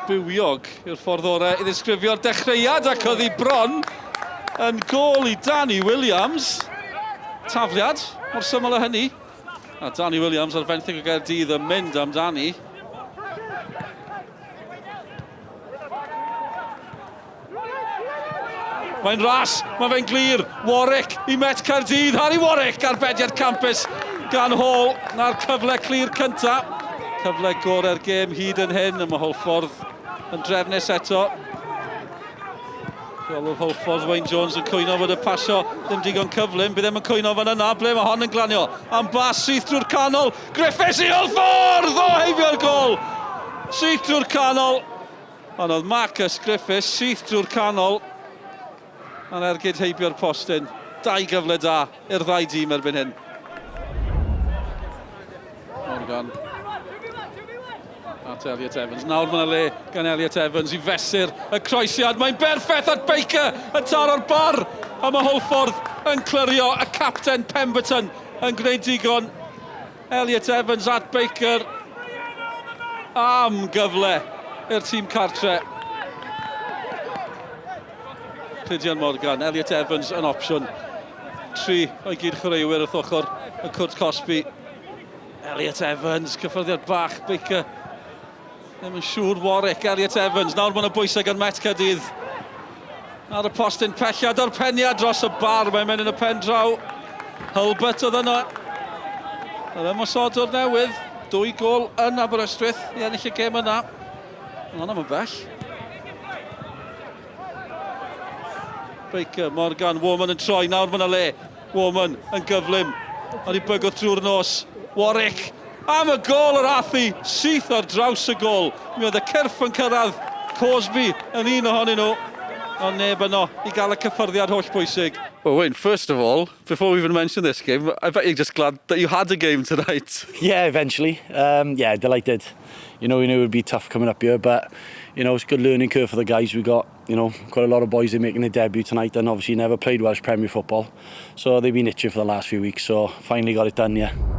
Bywiog yw'r ffordd orau i ddisgrifio'r dechreuad ac oedd hi bron yn gôl i Danny Williams. Tafliad, mor syml â hynny. A Danny Williams ar fenthyg o Gaerdydd yn mynd amdani. Mae'n ras, mae fe'n glir. Warwick i Met Caerdydd. Harry Warwick arbediad campus gan Hall. Na'r cyfle clir cynta. Cyfle gorau'r gêm hyd yn hyn, a mae Hwlffordd yn drefnus eto. Rheolwr Hwlffordd, Wayne Jones yn cwyno fod y pasio ddim digon cyflym. Bydd ddim yn cwyno fan yna. Ble mae hon yn glanio? Am bas syth drwy'r canol. Griffiths i Hwlffordd! O, heibio'r gol! Syth drwy'r canol. Ond oedd Marcus Griffiths syth drwy'r canol. A'n ergyd heibio'r postyn. Dau gyfle da i'r ddau dîm erbyn hyn. Morgan at Elliot Evans. Nawr mae yna le gan Elliot Evans i fesur y croesiad. Mae'n berffaith at Baker yn taro'r bar. A mae Hwlffordd yn clirio. Y capten Pemberton yn gwneud digon. Elliot Evans at Baker am gyfle i'r tîm cartre. Rhydian Morgan, Elliot Evans yn opsiwn. Tri o'i gyd chwaraewyr wrth ochr y cwrt cosbi. Elliot Evans, cyffyrddiad bach, Baker. Ddim yn siŵr Warwick, Elliot Evans. Nawr mae'n y bwysau gan Met Caerdydd. Ar y postyn pellad o'r peniad dros y bar. Mae'n mynd yn y pen draw. Hulbert oedd yno. Yr ymosodwr newydd. Dwy gol yn Aberystwyth i ennill y gêm yna. Ond hwnna yn bell. Baker, Morgan, Warman yn troi. Nawr mae'n le. Warman yn gyflym. Ond i bygwth drwy'r nos. Warwick am y gol yr athi. Syth ar draws y gol. Mi oedd y cyrff yn cyrraedd. Cosby yn un ohonyn nhw. Ond neb yno i gael y cyffyrddiad holl bwysig. Well, Wayne, first of all, before we even mention this game, I bet you're just glad that you had a game tonight. Yeah, eventually. Yeah, delighted. We knew it would be tough coming up here, but, it's a good learning curve for the guys. We got, quite a lot of boys are making their debut tonight and obviously never played Welsh Premier football. So they've been itching for the last few weeks, so finally got it done, yeah.